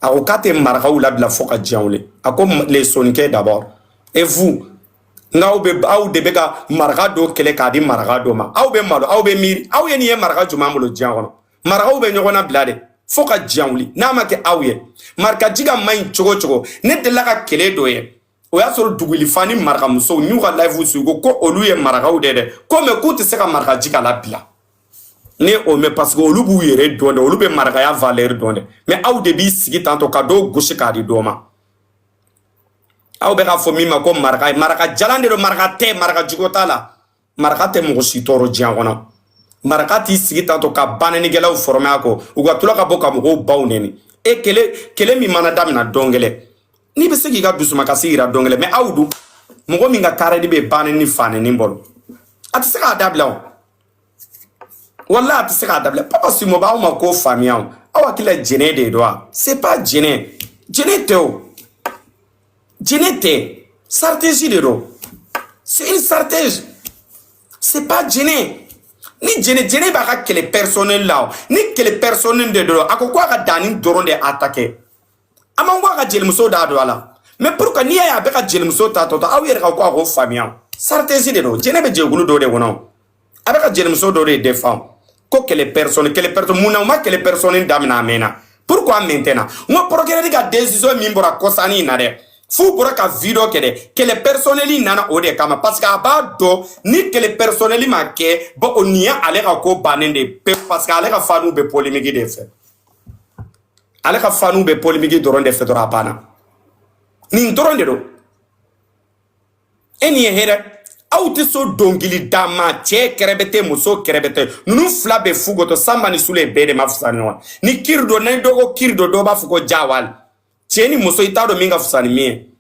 A ko k'a tɛ marakaw labila fo ka diɲɛ wuli. A ko les Soninké d'abord et vous. Nka aw bɛ, aw de bɛ ka maraka dɔ kɛlɛ k'a di maraka dɔ ma. Aw bɛ malo, aw bɛ miiri aw ye nin ye maraka jumɛn bolo diɲɛ kɔnɔ? Marakaw bɛ ɲɔgɔn nabila de fo ka diɲɛ wuli, n'a ma kɛ aw ye. Marakajiga man ɲi cogo cogo. Ne delila ka kɛlɛ dɔ ye, o y'a sɔrɔ dugulifan ni marakamusow n'u ka live su ko ko olu ye marakaw de dɛ, ko mɛ k'u tɛ se ka marakajiga labila. Ne o mɛn, parce que olu b'u yɛrɛ dɔn dɛ, olu bɛ marakaya valeur dɔn dɛ. Mais aw de b'i sigi tantɔ ka dɔw gosi k'a di dɔ ma. Aw bɛ k'a fɔ min ma ko maraka ye, maraka jalan de don, maraka tɛ, maraka jugu t'a la. Maraka tɛ mɔgɔ si tɔɔrɔ diɲɛ kɔnɔ. Maraka t'i sigi tantɔ ka banɛnikɛlaw former a kɔ, u ka tila ka bɔ ka mɔgɔw baw nɛni. E kɛlɛ, kɛlɛ min mana daminɛ dɔn kɛlɛ, n'i bɛ se k'i ka dusumakasi yira dɔn kɛlɛ. Mais aw dun, mɔgɔ min ka carré bɛ banɛni fa nɛni bolo, a tɛ se k'a dabila o. Wala a tɛ se k'a dabila. Papa Simo b'aw ma ko faamuya o. Aw hakili la jɛnɛ de don wa? C'est pas jɛnɛ, jɛnɛ tɛ o, jɛnɛ tɛ, stratégie de don. C'est une stratégie, c'est pas jɛnɛ. Ni jɛnɛ, jɛnɛ b'a ka kɛlɛ personnel la o. Ni kɛlɛ personnel de don, a ko ko a ka danni dɔrɔn de attaquer. A man ko a ka jelimuso d'a don a la. Mais pourquoi n'i y'a ye a bɛ ka jelimuso ta tɔ, aw yɛrɛ ka ko a k'o faamuya o. Stratégie de don. Jɛnɛ bɛ jɛkulu dɔ de kɔnɔ o. A bɛ ka jelimuso dɔ de défend ko kɛlɛ personnel, kɛlɛ personnel. Mun na u ma kɛlɛ personnel daminɛ a mɛnna? Pourquoi maintenant? N ko procureur ka décision min bɔra kɔsanni in na dɛ, f'u bɔra ka vidéo kɛ dɛ, kɛlɛ personnel nana o de kama, parce que a b'a dɔn ni kɛlɛ personnel ma kɛ, bon, o nin ye ale ka ko bannen de pewu, parce que ale ka faniw bɛ polémique de fɛ. Ale ka faniw bɛ polémique dɔrɔn de fɛ dɔrɔn, a banna. Nin dɔrɔn de don. E nin ye hɛrɛ. Aw tɛ so dɔnkili da ma, cɛ kɛrɛbɛtɛ, muso kɛrɛbɛtɛ, ninnu fila bɛ fugotɔ. Sanba ni Sule bɛɛ de ma fisa ni ɲɔgɔn. Ni kiri dɔ, ni dɔ ko kiri dɔ, dɔw b'a fɔ ko jawali. Cɛ ni muso, i t'a dɔn min ka fisa ni min ye.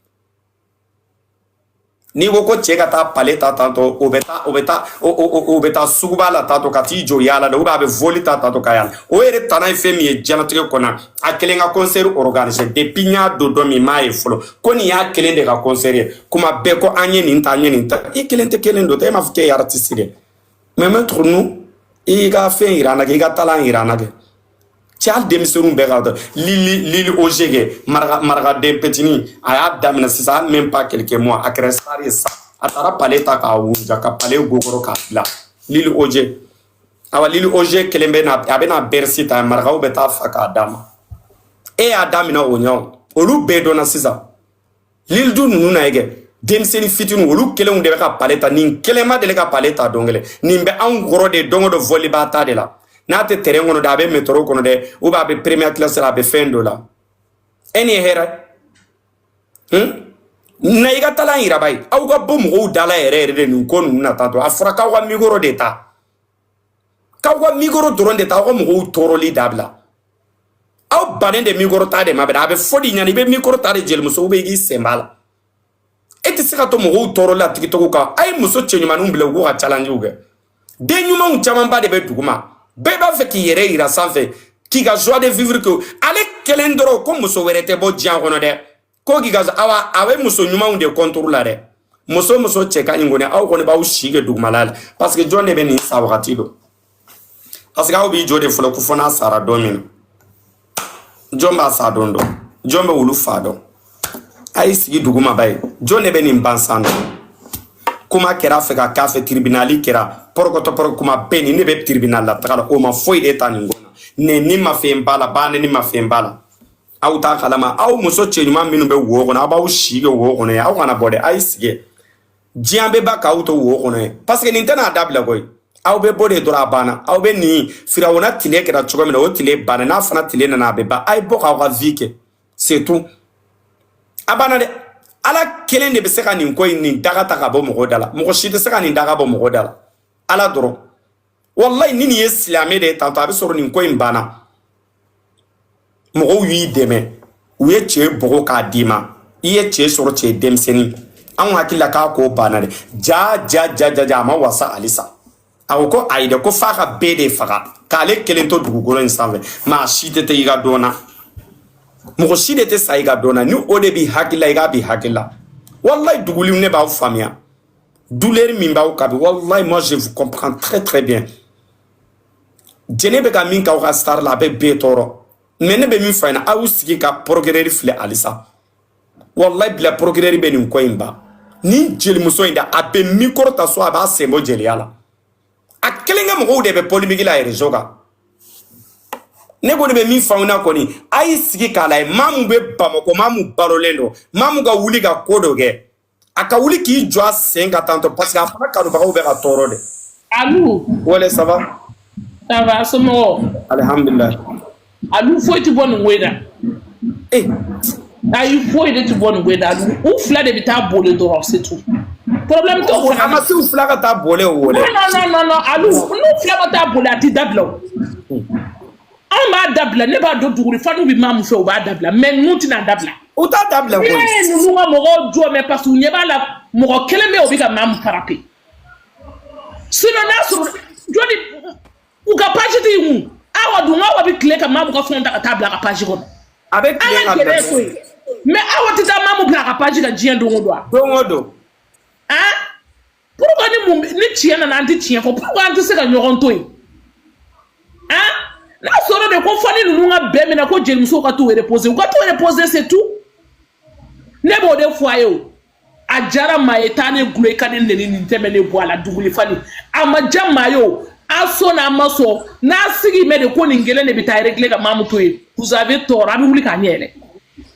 N'i ko ko cɛ ka taa pale ta tantɔ, o bɛ taa, o bɛ taa, o bɛ taa suguba la tantɔ ka t'i jɔ yaala la, ou bien a bɛ voli ta tantɔ ka yaala. O yɛrɛ tana ye fɛn min ye diɲɛlatigɛ kɔnɔ, a kelen ka concert organiser. Depuis n y'a don dɔn min, m'a ye fɔlɔ ko nin y'a kelen de ka concert ye. Kuma bɛɛ ko an ye nin ta, an ye nin ta. I kelen tɛ, kelen don tɛ. E m'a fɔ k'e ye artiste de. Mais maître nu, i ka fɛn yira an na kɛ, i ka talent yira an na kɛ. Cɛ, hali denmisɛnninw bɛɛ ka dɔn Lili, Lili Oje kɛ, maraka, marakaden petini. A y'a daminɛ sisan, hali même pas quelques mois, a kɛra star ye sisan. A taara palais ta k'a wunja ka palais gokɔrɔ k'a bila. Lili Oje, awa, Lili Oje kelen bɛ na, a bɛ na Bercy ta, marakaw bɛ taa fa k'a d'a ma. E y'a daminɛ o ɲɛ o, olu bɛɛ dɔnna sisan. Lili du ninnu na ye kɛ denmisɛnnin fitininw, olu kelenw de bɛ ka palais ta. Nin kelen ma deli ka palais ta don kelen. Nin bɛ anw kɔrɔ de don o don, vol b'a ta de la. N'a tɛ terrain kɔnɔ dɛ, a bɛ métro kɔnɔ dɛ, ou bien a bɛ première classe la, a bɛ fɛn dɔ la. E nin ye hɛrɛ na, i ka talent yira ba ye. Aw ka bɔ mɔgɔw da la yɛrɛ yɛrɛ de nin ko ninnu na tantɔ. A fɔra k'aw ka micro de ta, k'aw ka micro dɔrɔn de ta, aw ka mɔgɔw tɔɔrɔli dabila. Aw bannen de micro ta de ma bɛn. A bɛ fɔ de ɲɛna, i bɛ micro ta de jelimuso, ou bien i k'i sen b'a la. E tɛ se ka to mɔgɔw tɔɔrɔli la TikTok kan. A ye muso cɛɲumaninw bila u k'u ka challenge kɛ. Den ɲumanw camanba de bɛ dugu ma, bɛɛ b'a fɛ k'i yɛrɛ yira sanfɛ, k'i ka joie de vivre kɛ. Ale kelen dɔrɔn ko muso wɛrɛ tɛ bɔ diɲɛ kɔnɔ dɛ, ko k'i ka awa, a bɛ muso ɲumanw de contre la dɛ. Muso muso cɛ ka ɲi kɔni, aw kɔni b'aw si kɛ dugumala la, parce que jɔn de bɛ nin sa wagati dɔn? Parce que aw b'i jɔ de fɔlɔ ko fɔ n'a sara don min na, jɔn b'a sa don dɔn? Jɔn bɛ wulu fa dɔn? A y'i sigi duguma ba ye, jɔn de bɛ nin ban san dɔn? Kuma kɛra fɛ ka k'a fɛ, tribunal kɛra pɔrɔkɔtɔ pɔrɔ. Kuma bɛɛ nin ne bɛ tribunal la taga la, o ma foyi de ta nin ko na. Nɛni ma fɛn b'a la, ba nɛni ma fɛn b'a la. Aw t'a kalama, aw muso cɛ ɲuman minnu bɛ wo kɔnɔ, aw b'aw si kɛ wo kɔnɔ ye. Aw kana bɔ dɛ, a ye sigi. Diɲɛ bɛ ba k'aw to wo kɔnɔ ye, parce que nin tɛna dabila koyi. Aw bɛ bɔ de dɔrɔn, a banna. Aw bɛ nin firawuna tile kɛra cogo min na, o tile banna. N'a fana tile nana, a bɛ ban. A ye bɔ k'aw ka vie kɛ, c'est tout, a banna dɛ. Ala kelen de bɛ se ka nin ko in, nin daga ta ka bɔ mɔgɔ da la. Mɔgɔ si tɛ se ka nin daga bɔ mɔgɔ da la, Ala dɔrɔn. Wallahi, ni nin ye silamɛ de ye tantɔ, a bɛ sɔrɔ nin ko in banna. Mɔgɔw y'i dɛmɛ, u ye cɛ bɔgɔ k'a d'i ma, i ye cɛ sɔrɔ, cɛ denmisɛnnin. Anw hakili la k'a ko banna dɛ. Ja ja ja ja ja, a ma wasa halisa. A ko ko ayi dɛ, ko f'a ka bɛɛ de faga k'ale kelen to dugukolo in sanfɛ. Maa si tɛ i ka dɔn na, mɔgɔ si de tɛ sa i ka dɔn na. Ni o de b'i hakili la, i k'a b'i hakili la. Wallahi, duguliw, ne b'aw faamuya, douleur min b'aw kan bi. Wallahi, moi je vous comprends très très bien. Jɛnɛ bɛ ka min k'aw ka star la, a bɛ bɛɛ tɔɔrɔ. Mais ne bɛ min fɔ a ɲɛna, aw y'u sigi ka procureur filɛ halisa. Wallahi bila, procureur bɛ nin ko in ban. Nin jelimuso in dɛ, a bɛ micro ta so, a b'a sen bɔ jeliya la. A kelen kɛ mɔgɔw de bɛ polémique la réseau kan. Ne kɔni bɛ min fɔ aw ɲɛna kɔni, a y'i sigi k'a lajɛ. Maa mun bɛ Bamakɔ, maa mun balolen don, maa mun ka wuli ka ko dɔ kɛ, a ka wuli k'i jɔ a sen ka tantɔ, parce que a fana kanubagaw bɛ ka tɔɔrɔ de. Alu. Wale, ça va? Ça va, somɔgɔw? Alihamdulilayi. Alu, foyi ti bɔ nin ko in na. Eh. Ayi, foyi de ti bɔ nin ko in na. Alu, u fila de bɛ taa boli dɔrɔn, c'est tout. Problème t'o fana A ma na. se u fila ka taa bɔlɛ o wale. Non, non, non, non, Alu, n'u fila ma taa boli, a ti dabila o. Anw b'a dabila, ne b'a dɔn duguri fanu bɛ maa mun fɛ, u b'a dabila, mais ninnu tɛna dabila. U t'a dabila Ne koyi. ye ninnu ka mɔgɔw jɔ mɛ, parce que u ɲɛ b'a la, mɔgɔ kelen bɛ yen, o bɛ ka maa mun frapper. Sinon n'a sɔrɔ jɔnni u ka page tɛ yen kun, Awa dun, Awa bɛ tile ka Mamu ka fɛnw ta ka taa bila a ka page kɔnɔ. A bɛ An tilen ka ka bila. gɛlɛn koyi, mais Awa tɛ taa Mamu bila a ka page kan diɲɛ don o don wa? Don o don. Han, pourquoi ni mun ni tiɲɛ nana, an tɛ tiɲɛ fɔ? Pourquoi an tɛ se ka ɲɔgɔn to yen? Han, n'a sɔrɔ de ko fɔ ni ninnu ka bɛn min na ko jelimusow ka t'u reposer, u ka t'u reposer, c'est tout. Ne b'o de fɔ a ye. O a diyara maa ye, taa ne gulo i ka ne neni, nin tɛmɛ ne bɔ a la duguli fani. A ma diya maa ye, o a sɔn n'a ma sɔn, n'a sigi mɛ de ko nin kelen de bɛ taa régler ka Mamu to yen. Vous avez tort, an bɛ wuli k'an ɲɛ yɛlɛ.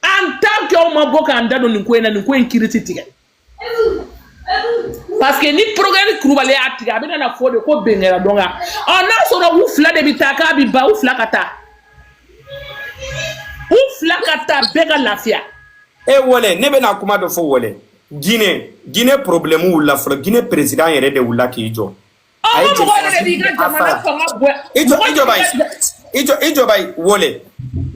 En tant que aw ma bɔ k'an da don nin ko in na, nin ko in kiiri ti tigɛ, parce que ni procureur Kulubali y'a tigɛ, a bɛna na fɔ de ko bɛn kɛra dɔn kan. Ɔ, n'a sɔrɔ u fila de bɛ taa, k'a bɛ ban, u fila ka taa, u fila ka taa, bɛɛ ka lafiya. E wale, ne bɛna kuma dɔ fɔ. Wale, Guinée problème wulila fɔlɔ. Guinée président yɛrɛ de wulila k'i jɔ. Ɔ, A ye ko mɔgɔ yɛrɛ de b'i ka jamana fanga bɔ. I jɔ, Mɔgɔ i jɔ bayi. de b'i ka I jɔ, i jɔ bayi. Wale,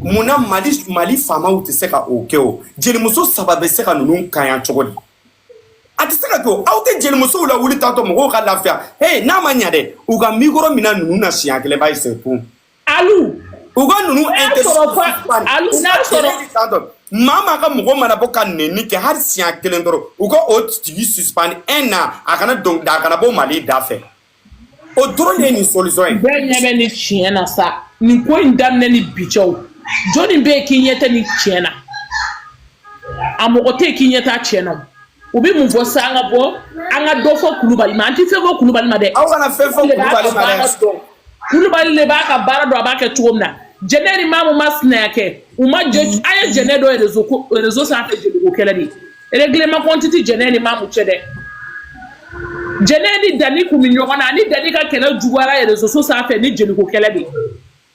munna Mali faamaw tɛ se ka o kɛ? O jelimuso saba bɛ se ka ninnu kan cogo di? A tɛ se ka kɛ. O aw tɛ jelimusow la wuli tantɔ, mɔgɔw ka lafiya. Hey, n'a ma ɲa dɛ, u ka micro minɛ ninnu na siɲɛ kelen ba ye, c'est tout. Alu. U ka ninnu N'a sɔrɔ fa Alu, n'a sɔrɔ tantɔ, maa ka mɔgɔ mana bɔ ka nɛni kɛ hali siɲɛ kelen dɔrɔn, u ka o tigi suspendre un an, a kana don, a kana bɔ Mali da fɛ. O dɔrɔn de ye nin solution ye. Bɛɛ ɲɛ bɛ nin tiɲɛ na sa. Nin ko in daminɛ ni bi cɛ, o jɔnni bɛ yen k'i ɲɛ tɛ nin tiɲɛ na? A mɔgɔ tɛ yen k'i ɲɛ t'a tiɲɛ na. O u bɛ mun fɔ sa? An ka bɔ, an ka dɔ fɔ Kulubali ma. An tɛ fɛn fɔ Kulubali ma dɛ. Aw kana fɛn fɔ Kulubali Kulubali de ma b'a ka dɛ. baara dɔn, Kulubali de b'a ka baara dɔn, a b'a kɛ cogo min na. Jɛnɛ ni Mamu ma sinaya kɛ, u ma jɛ. An ye Jɛnɛ dɔ réseau ko réseau sanfɛ, jeliko kɛlɛ de ye. Règlement compte tɛ Jɛnɛ ni Mamu cɛ dɛ. Jɛnɛ ni Dani kun bɛ ɲɔgɔn na, ani Dani ka kɛlɛ juguyara réseau so sanfɛ ni jeliko kɛlɛ de ye.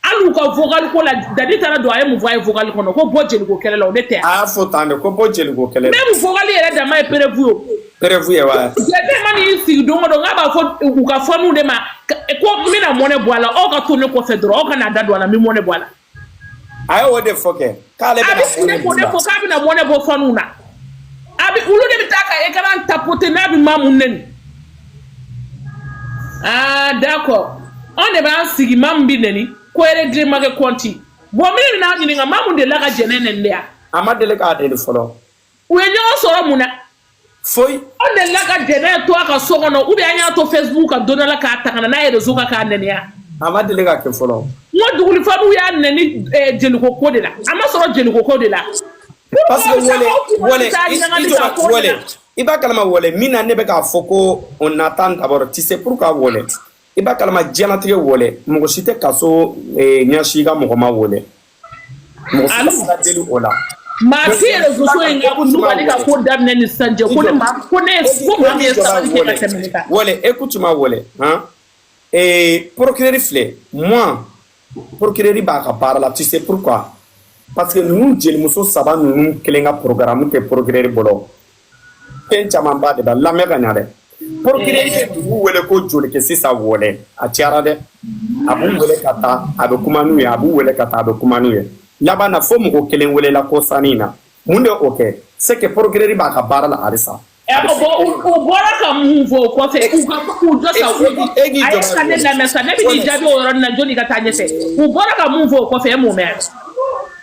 Hali u ka vocal ko la, Dani taara don, a ye mun fɔ? A ye vocal kɔnɔ ko bɔ jeliko kɛlɛ la, o de tɛ. A y'a fɔ tan de ko bɔ jeliko kɛlɛ la. Même vocal yɛrɛ dama ye preuve ye o. Preuve ye wa. Jɛnɛ ma n'i sigi don o don k'a b'a fɔ u ka fɔniw de ma ko n bɛna mɔnɛ bɔ a la, aw ka to ne kɔfɛ dɔrɔn, aw kana da don a la, n bɛ mɔnɛ bɔ a la. A ye o de fɔ kɛ k'ale A bɛna bɛ tile mɔnɛ k'o b'u de la. fɔ k'a bɛna mɔnɛ bɔ fɔniw na. A bɛ olu de bɛ taa ka écran tapoter n'a bɛ maa mun nɛni. Ah d'accord, anw de b'an sigi, maa min bɛ nɛni ko règlement kɛ compte. Bon, min bɛna ɲininka, maa mun delila ka Jɛnɛ nɛni de yan? A ma deli k'a deli fɔlɔ. U ye ɲɔgɔn sɔrɔ mun na? Foyi. Anw delila ka Jɛnɛ to a ka so kɔnɔ, ou bien an y'a to Facebook kan don dɔ la k'a ta ka na n'a ye réseau kan k'a nɛni yan? A ma deli ka kɛ fɔlɔ. N ko dugulifaniw y'a nɛni jeliko ko de la, a ma sɔrɔ jeliko ko de la. Parce que wale, wale, i jɔ wale, i b'a kalama wale min na, ne bɛ k'a fɔ ko on attend d'abord. Tu sais pourquoi? Wale, i b'a kalama diɲɛlatigɛ wale, mɔgɔ si tɛ kaso ɲɛsin i ka mɔgɔ ma. Wale, mɔgɔ si tɛ ka deli o la. Maa si réseau so in kan, Kulubali ka ko daminɛ ni sisan cɛ, ko ne ma ko ne ko maa min ye sabali kɛ ka tɛmɛ ne kan. Wale, écoute-moi wale, hein. Et procureur filɛ, moi, procureur b'a ka baara la. Tu sais pourquoi? Parce que ninnu jelimuso saba ninnu kelen ka programme tɛ procureur bolo. Fɛn caman ba de b'a lamɛn ka ɲa dɛ. Procureur ye dugu wele ko joli kɛ sisan? Wele, a cayara dɛ. A b'u wele ka taa, a bɛ kuma n'u ye, a b'u wele ka taa, a bɛ kuma n'u ye. Laban na, fo mɔgɔ kelen welela ko sanni na. Mun de o kɛ? C'est que procureur b'a ka baara la halisa. Bon, u bɔra ka mun fɔ o kɔfɛ? U ka k'u jɔ sa, E k'i a jɔ. Ye ka ne lamɛn sa, ne bɛ n'i jaabi o yɔrɔnin na. Jɔnni ka taa ɲɛfɛ? U bɔra ka mun fɔ o kɔfɛ, e m'o mɛn?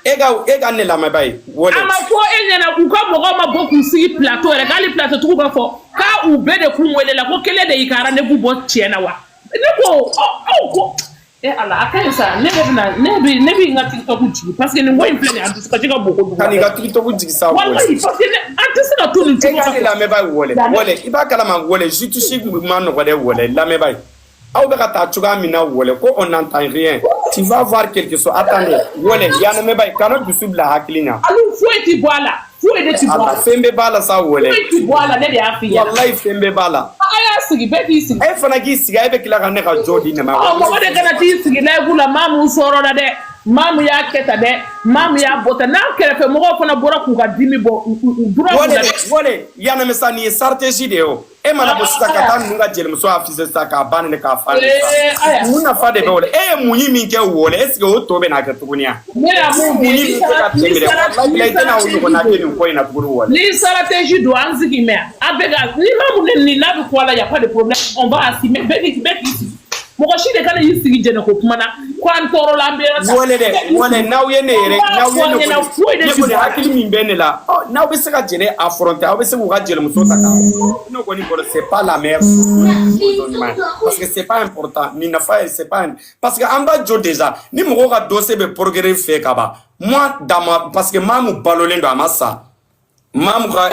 E ka ne lamɛn ba ye wale. A ma fɔ e ɲɛna, u ka mɔgɔw ma bɔ k'u sigi plateau yɛrɛ, k'ale plateau tigiw b'a fɔ k'a u bɛɛ de kun wele la, ko kelen de y'i ka rendez-vous bɔ tiɲɛ na wa? Ne ko aw ko E Ala, a ka ɲi sa. Ne bɛ na, ne bɛ n ka TikTok jigin parce que nin ko in filɛ nin ye, a dusukasi ka bon kojugu. Ka n'i ka TikTok jigin sa, wale. Walayi, parce que an tɛ se ka to nin E cogo ka ne la. lamɛnbaa ye, wale wale, i b'a kalama wale, justice ma nɔgɔ dɛ. Wale, lamɛnbaa ye, aw bɛ ka taa cogoya min na, wale, ko on n'entend rien, tu vas voir quelque chose. Attendez, wale, lamɛnbaa ye, kana dusu bila hakili ɲa. Alu, foyi ti bɔ a la, foyi de ti bɔ a Ala, la. fɛn bɛɛ b'a la sa, wale. Foyi ti bɔ a la, ne de y'a f'i ɲɛna. Walayi, fɛn bɛɛ b'a la. A y'a sigi, bɛɛ k'i sigi. E fana k'i sigi, e bɛ tila ka ne ka jɔ di ne ma. Ɔ, mɔgɔ de kana t'i sigi live la, maa mun sɔrɔ la dɛ, maa mun y'a kɛ tan dɛ, maa mun y'a bɔ tan, n'a kɛrɛfɛ mɔgɔw fana bɔra k'u ka dimi bɔ, u dura Wale k'u la de dɛ. Wale, yanamisa, nin ye stratégie de ye. O e mana bɔ sisan ka taa ninnu ka jelimuso afficher sisan k'a ba nɛni, k'a fa nɛni. Ee, aya. Sisan mun nafa de bɛ o la? E ye muɲi min kɛ wole, est ce que o tɔ bɛ na kɛ tuguni ya? Ne y'a mun Muɲi min kɛ ka tɛmɛ dɛ, walayi bilayi, i tɛna o ɲɔgɔnna kɛ nin ko in na tuguni, wale. Ni stratégie don, an sigi mɛ a bɛ ka ni maa mun ne nin n'a bɛ ko a la, y a pas de problème, on va assumer. Bɛɛ k'i sigi, mɔgɔ si de kana y'i sigi jɛnɛko kuma na ko an tɔɔrɔ la, an bɛ yɔrɔ ta. Wale dɛ, wale, n'aw ye ne yɛrɛ, n'aw ye ne ɲɛna, kɔni foyi de ne ti kɔni bɔ a la. Hakili min bɛ ne la, ɔ, n'aw bɛ se ka jɛnɛ affronter, aw bɛ se k'u ka jelimuso ta k'a ne kɔni bolo, c'est pas la meilleure solution ɲuman ye, parce que c'est pas important, nin nafa ye, c'est pas, parce que an b'a jɔ déjà ni mɔgɔw ka dossier bɛ procureur fɛ ka ban. Moi, dans ma, parce que maa mun balolen don, a ma sa, maa mun ka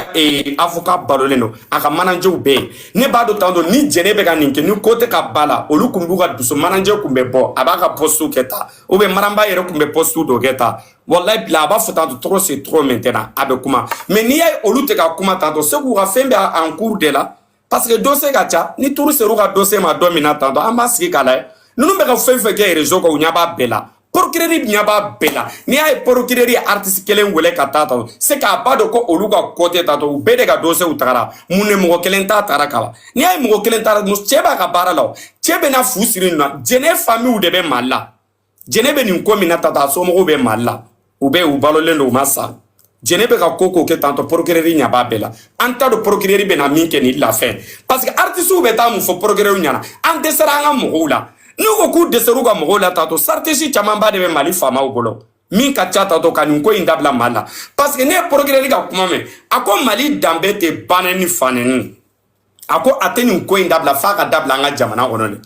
avocat balolen don, a ka managerw bɛ yen, ne b'a dɔn tantôt ni jɛnɛ bɛ ka nin kɛ, ni ko tɛ ka ba la, olu kun b'u ka dusu, manager kun bɛ bɔ, a b'a ka poste kɛ tan, ou bien Maramba yɛrɛ kun bɛ poste dɔ kɛ tan. Walayi bila, a b'a fɔ tantôt trop c'est trop maintenant, a bɛ kuma. Mais n'i y'a ye olu tɛ ka kuma tantôt, c'est k'u ka fɛn bɛ en cours de la, parce que dossier ka ca. Ni tour ser'u ka dossier ma don min na tantôt, an b'a sigi k'a lajɛ. Ninnu bɛ ka fɛn fɛn kɛ réseau kan, u ɲɛ b'a bɛɛ la, procureur ɲɛ b'a bɛɛ la. N'i y'a ye procureur ye artiste kelen wele ka taa ta, c'est k'a ba dɔn ko olu ka côté ta, u bɛɛ de ka dossier tagara. Mun de mɔgɔ kelen ta taara ka ban? N'i y'a ye mɔgɔ kelen taara, cɛ b'a ka baara la, o cɛ bɛ na fu siri nin na. Jɛnɛ famille de bɛ Mali la, jɛnɛ bɛ nin ko min na ta, a somɔgɔw bɛ Mali la, u bɛ u balolen don, u ma sa. Jɛnɛ bɛ ka ko ko kɛ tantôt, procureur ɲɛ b'a bɛɛ la. An t'a dɔn procureur bɛ na min kɛ nin lafɛn, parce que artistes bɛ taa mun fɔ procureur ɲɛna? An dɛsɛra an ka mɔgɔw la. N'u ko k'u dɛsɛr'u ka mɔgɔw la tantôt, stratégie camanba de bɛ Mali faamaw bolo min ka ca tantôt ka nin ko in dabila Mali la, parce que ne ye procureur ka kuma mɛn, a ko Mali danbe tɛ banɛ ni fanɛni, a ko a tɛ nin ko in dabila f'a ka dabila an ka jamana kɔnɔ de.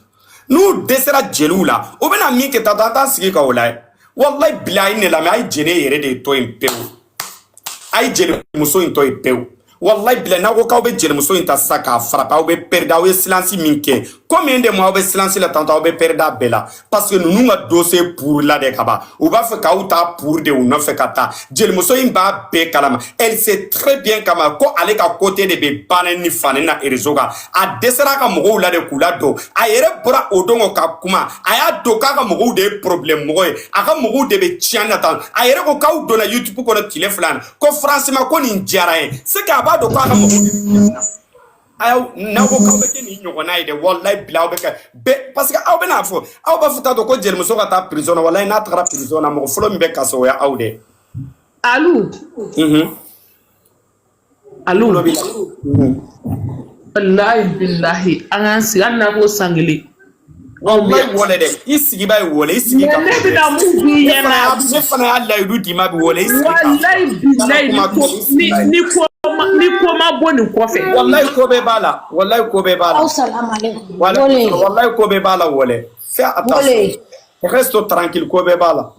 N'u dɛsɛra jeliw la, u bɛna min kɛ tantôt, an t'an sigi ka o lajɛ. Walayi bila, a ye ne lamɛn, a ye jɛnɛ yɛrɛ de to yen pewu, a ye jelimuso in to yen pewu. Wallahi bila, n'aw ko k'aw bɛ jelimuso in ta sisan k'a frapper, aw bɛ perdre. Aw ye silence min kɛ, combien de mois aw bɛ silence la tantôt, aw bɛ perdre a bɛɛ la, parce que ninnu ka dossier pour la de ka ban, u b'a fɛ k'aw ta pour de u nɔfɛ ka taa. Jelimuso in b'a bɛɛ kalama, elle sait très bien kama ko ale ka côté de bɛ banni ni fani na réseau kan. A dɛsɛra a ka mɔgɔw la de k'u ladon. A yɛrɛ bɔra o don ka kuma, a y'a don k'a ka mɔgɔw de ye problème mɔgɔ ye, a ka mɔgɔw de bɛ tiɲɛ na tan. A yɛrɛ ko k'aw donna YouTube kɔnɔ tile 2 na ko franchement ko nin diyara n ye, c'est que a b'a dɔn k'a ka mɔgɔw de bɛ tiɲɛ na. Aw n'aw ko k'aw bɛ kɛ nin ɲɔgɔnna ye dɛ, walayi bila, aw bɛ kɛ bɛɛ, parce que aw bɛna fɔ, aw b'a fɔ tantôt ko jelimuso ka taa prison na. Walayi, n'a tagara prison na, mɔgɔ fɔlɔ min bɛ kaso, o ye aw de. Alu. Alu. Tulo b'i la. Wallahi billahi, an k'an sigi, hali n'a ko san kelen. Wallahi wale dɛ, i sigi b'a ye wale, i sigi ka Mais ne bɛna mun f'i ne fana ɲɛna? y'a ne fana y'a layidu d'i ma bi, wale, i sigi ka Wallahi billahi, kuma ni ko ni ko ma bɔ nin kɔfɛ. Wallahi ko bɛɛ b'a la, wallahi ko bɛɛ b'a la. Aw salam alaikum. Wale, Wole. wallahi ko bɛɛ b'a la, wale, fais attention. Wole. Reste tranquille, ko bɛɛ b'a la.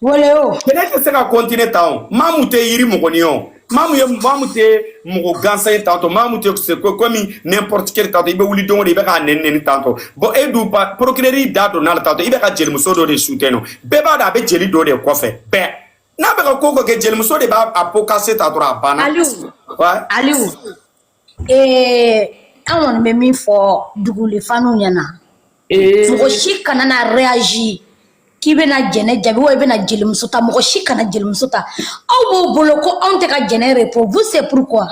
Wole o. Kɛnɛ tɛ se ka continuer tan. O maamu tɛ yiri mɔgɔnin ye, o maamu ye, maamu tɛ mɔgɔ gansan ye tantôt, maamu tɛ, c'est comme n'importe quel tantôt, i bɛ wuli don o don, i bɛ k'a nɛni nɛni tantôt. Bon, e dun pa procureur da donna la tantôt, i bɛ ka jelimuso dɔ de soutenir, bɛɛ b'a dɔn a bɛ jeli dɔ de kɔfɛ. Bɛɛ n'a bɛ ka ko ko kɛ, jelimuso de b'a a pot cassé ta dɔrɔn, a banna. Aliou. Ouais. Aliou. An kɔni bɛ min fɔ dugulifaniw ɲɛna. Mɔgɔ si kana na réagir k'i bɛna jɛnɛ jaabi wa i bɛna jelimuso ta. Mɔgɔ si kana jelimuso ta. Aw b'o bolo ko anw tɛ ka jɛnɛ répond. Vous, c'est pourquoi?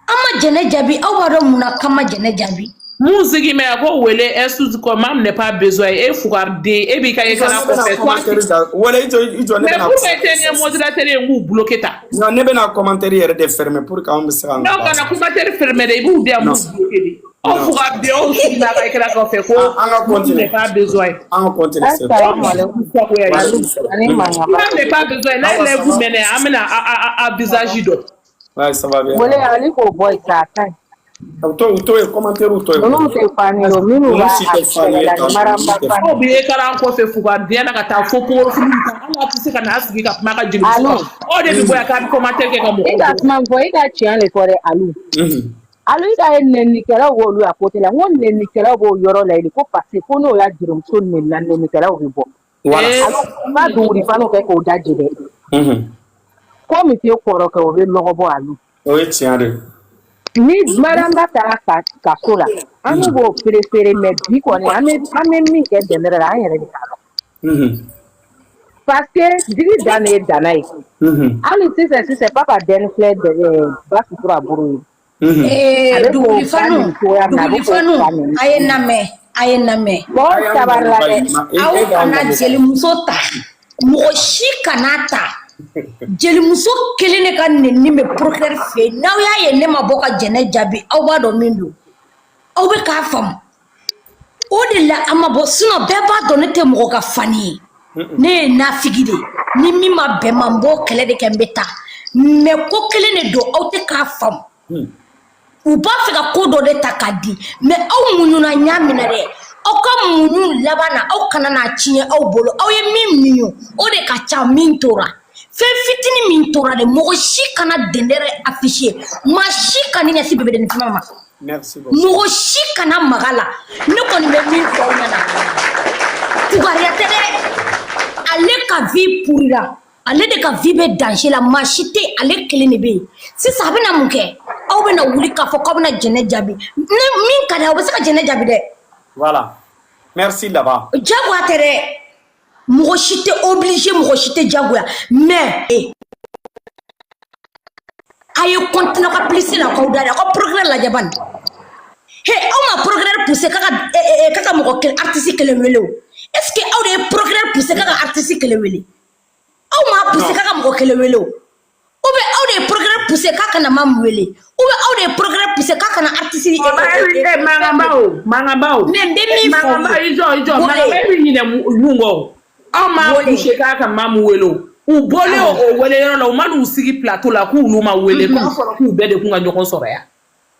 An ma jɛnɛ jaabi, aw b'a dɔn mun na k'an ma jɛnɛ jaabi. Mun sigi mɛ, a ko wele excuse ko mam n'est pas besoin, e fugariden, e b'i ka Ne écran bɛna kɔfɛ toi. Commentaire ta wala, i jɔ, i jɔ, ne Mais bɛna pourquoi i tɛ n ye modérateur ye, n k'u bloqué ta? Non, ne bɛna commentaire yɛrɛ de fermer pour que anw bɛ se k'an Non, kana commentaire fermé dɛ, i b'u di yan, n b'u bloqué de. Aw fugariden, aw sigi n'a ka écran kɔfɛ ko An ka mam continuer. n'est pas besoin. An ka continuer, c'est bon. Assalamu alaikum. Waaleykum salam. Ani mangaba. Mam n'est pas besoin, n'a ye live mɛnɛ, an bɛna a visage dɔn. Ouais, ça va bien. Wele Ali k'o bɔ yen k'a ka ɲi. U t'o ye commentaire t'o ye. Ninnu tɛ fani ye o, minnu Ninnu b'a si a tɛ fani kɛlɛ ye la tan ni ninnu maramba tɛ fani. Aw bɛ écran kɔfɛ fugadenya na ka taa fo pogorofini ta, hali a tɛ se ka n'a sigi ka kuma ka jelimuso Alu, kan. Aw de bɛ bɔ yan k'a bɛ commentaire kɛ ka i mɔgɔw ka dɔgɔya. kuma min fɔ, i ka tiɲɛ de fɔ dɛ, Alu. Alu, i ka ye nɛninikɛlaw b'olu à côté la, n ko nɛninikɛlaw b'o yɔrɔ la yen ko parce que ko n'o y'a jelimuso nɛnina, nɛninikɛlaw bɛ bɔ. Voilà. Ee Alu, n ma duguri faniw kɛ k'o da jɛ dɛ. Ko min tɛ kɔrɔkɛ, o bɛ lɔgɔ bɔ, Alu. O ye tiɲɛ de ye. Ni maramba taara ka kaso la, an b'o préféré, mais bi kɔni an bɛ min kɛ dɛmɛ la, an yɛrɛ de t'a dɔn. Parce que jigi dan de ye danna ye. Hali sisan sisan, papa dɛni filɛ ba sutura bolo ye. A Ee bɛ k'o ba dugulifanu neni cogoya min na, a bɛ k'o dugulifanu fa neni. A ye n lamɛn, a ye n lamɛn. Mɔgɔw A y'an sabalila lamɛn dɛ. bayi ma e Aw e k'an kana lamɛn. jelimuso ta, mɔgɔ si kana ta. Jelimuso kelen de ka nɛni bɛ procureur fɛ yen. N'aw y'a ye ne ma bɔ ka Jɛnɛ jaabi, aw b'a dɔn min don, aw bɛ k'a faamu. O de la a ma bɔ, sinon bɛɛ b'a dɔn ne tɛ mɔgɔ ka fani ye. Ne ye nafigi de ye, ni min ma bɛn ma, n b'o kɛlɛ de kɛ, n bɛ taa. Mais ko kelen de don, aw tɛ k'a faamu. U b'a fɛ ka ko dɔ de ta k'a di, mais aw muɲuna ɲa min na dɛ, aw ka muɲu laban na, aw kana n'a tiɲɛ aw bolo. Aw ye min muɲu, o de ka ca. Min tora, fɛn fitinin min tora dɛ, mɔgɔ si kana dɛndɛrɛ afficher, maa si kana ɲɛsin bébé fana ma. Merci beaucoup. Mɔgɔ si kana maga la. Ne kɔni bɛ min fɔ aw ɲɛna, fugariya tɛ dɛ, ale ka vie pourrira, ale de ka vie bɛ danger la. Maa si tɛ, ale kelen de bɛ yen sisan. A bɛna mun kɛ? Aw bɛna wuli k'a fɔ k'aw bɛna Jɛnɛ jaabi. Ni min ka di, aw bɛ se ka Jɛnɛ jaabi dɛ. Voilà. Merci là-bas. Jagoya tɛ dɛ, mɔgɔ si tɛ obligé, mɔgɔ si tɛ jagoya, mais a ye continuer ka plus la k'aw da dɛ. Aw ka procureur lajɛ bani. He, aw ma procureur poussé k'a ka k'a ka mɔgɔ kelen, artiste kelen wele o. Est ce que aw de ye procureur poussé k'a ka artiste kelen wele? Aw m'a poussé Non. k'a ka mɔgɔ kelen wele o. Ou bien aw de ye procureur poussé k'a kana Mamu wele, ou bien aw de ye procureur poussé k'a kana artiste Mankanba o, mankanba o. Mais n bɛ min fɔ aw Mankanba, ye i jɔ, i jɔ. Wole. Mankanba, e bɛ ɲinɛ mun kɔ o? Aw m'a Wole. poussé k'a ka Mamu wele o. U bɔlen o wele yɔrɔ la, u ma n'u sigi plateau la k'olu ma wele, k'a fɔra k'u bɛɛ de kun ka ɲɔgɔn sɔrɔ yan.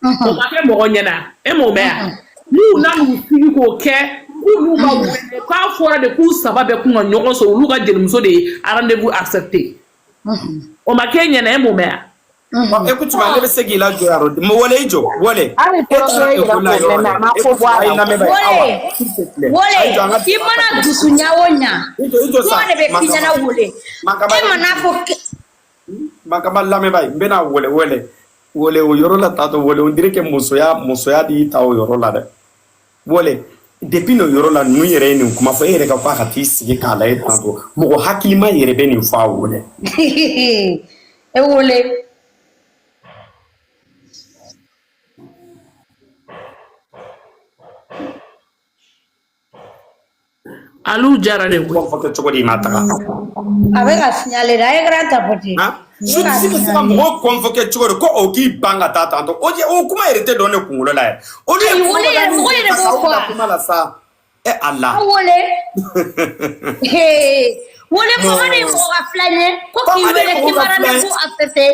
O ma kɛ mɔgɔ ɲɛna, e m'o mɛn yan? N'u nan'u sigi k'o kɛ k'olu ma wele, k'a fɔra de k'u saba bɛɛ kun ka ɲɔgɔn sɔrɔ, olu ka jelimuso de ye rendez-vous accepté. O ma k'e ɲɛna, e m'o mɛn yan? Bon, écoute, ne bɛ se k'i lajɔ yan rɔ. Wale, i jɔ, wale. Hali E taara procureur yɛrɛ école la k'o yɔrɔ mɛn, mais a dɛ. ma ko Écoute, bɔ a a ye la o. lamɛn ba ye. Awa, Wole, s'il te plaît. Wole, A ye jɔ an ka i mana dusu ɲa o ɲa, I jɔ, i jɔ sa. kuma de bɛ f'i ɲɛna. Mankaba. Wole, Mankaba. e mana fɔ Mankaba lamɛn ba ye. N bɛna wele wele. Wele o yɔrɔ la tantôt wele, on dirait que musoya musoya de y'i ta o yɔrɔ la dɛ. Wele, depuis n'o yɔrɔ la, ninnu yɛrɛ ye nin kuma fɔ, e yɛrɛ ka ko a ka t'i sigi k'a lajɛ tantôt. Mɔgɔ hakilima yɛrɛ bɛ nin fɔ a wele. E wole. Alu jara de koyi. Fɔ kɛ cogo di i ma taga? A bɛ ka signaler dɛ, a ye grand tapoter. Han? Justice bɛ se ka mɔgɔw convoquer cogo di ko o k'i ban ka taa tantôt? O kuma yɛrɛ tɛ dɔn ne kunkolo la yɛrɛ. Olu ye Ayi, kuma wole yɛrɛ, min mɔgɔ yɛrɛ ta b'o k'aw fɔ bila a. kuma la sa. E Ala. Wole. Hey, wole, faama de ye mɔgɔ ka filan ye ko k'i Faama de ye wele mɔgɔ k'i ka ma filan ye. rendez-vous accepté.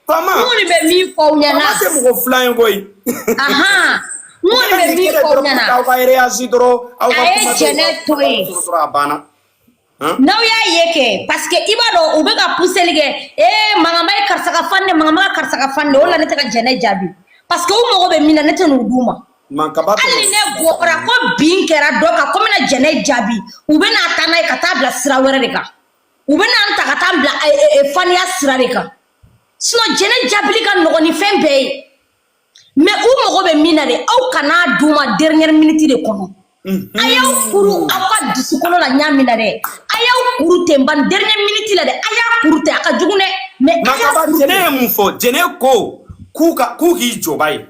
Faama. N kɔni bɛ min fɔ aw ɲɛna. Faama tɛ mɔgɔ filan ye koyi. Ahan, n kɔni bɛ min fɔ aw ɲɛna. Aw ka réagir dɔrɔn, aw ka A ye kuma Jɛnɛ to yen. dɔrɔn, a banna. Han? N'aw y'a ye kɛ, parce que i b'a dɔn u bɛ ka pousseli kɛ, ee Mankaba ye karisa ka fan de, Mankaba ka karisa ka fan de, o la ne tɛ ka Jɛnɛ jaabi. Parce que u mago bɛ min na, ne tɛ n'o d'u ma. Mankaba Hali ni ne bɔra ko bin kɛra dɔ kan ko n bɛna Jɛnɛ jaabi, u bɛna taa n'a ye ka taa bila sira wɛrɛ de kan. U bɛna n ta ka taa bila faniya sira de kan. Sinon Jɛnɛ jaabili ka nɔgɔn ni fɛn bɛɛ ye. Mais u mago bɛ min na de, aw kana d'u ma dernière minute de kɔnɔ. A y'aw kuru aw ka dusukolo la ɲa min na dɛ, a y'aw kuru ten ban dernière minute la dɛ, a y'a kuru ten, a ka jugu dɛ, mais a y'a Mankaba, kuru Jɛnɛ ten. ye mun fɔ? Jɛnɛ ko k'u k'i jɔba ye.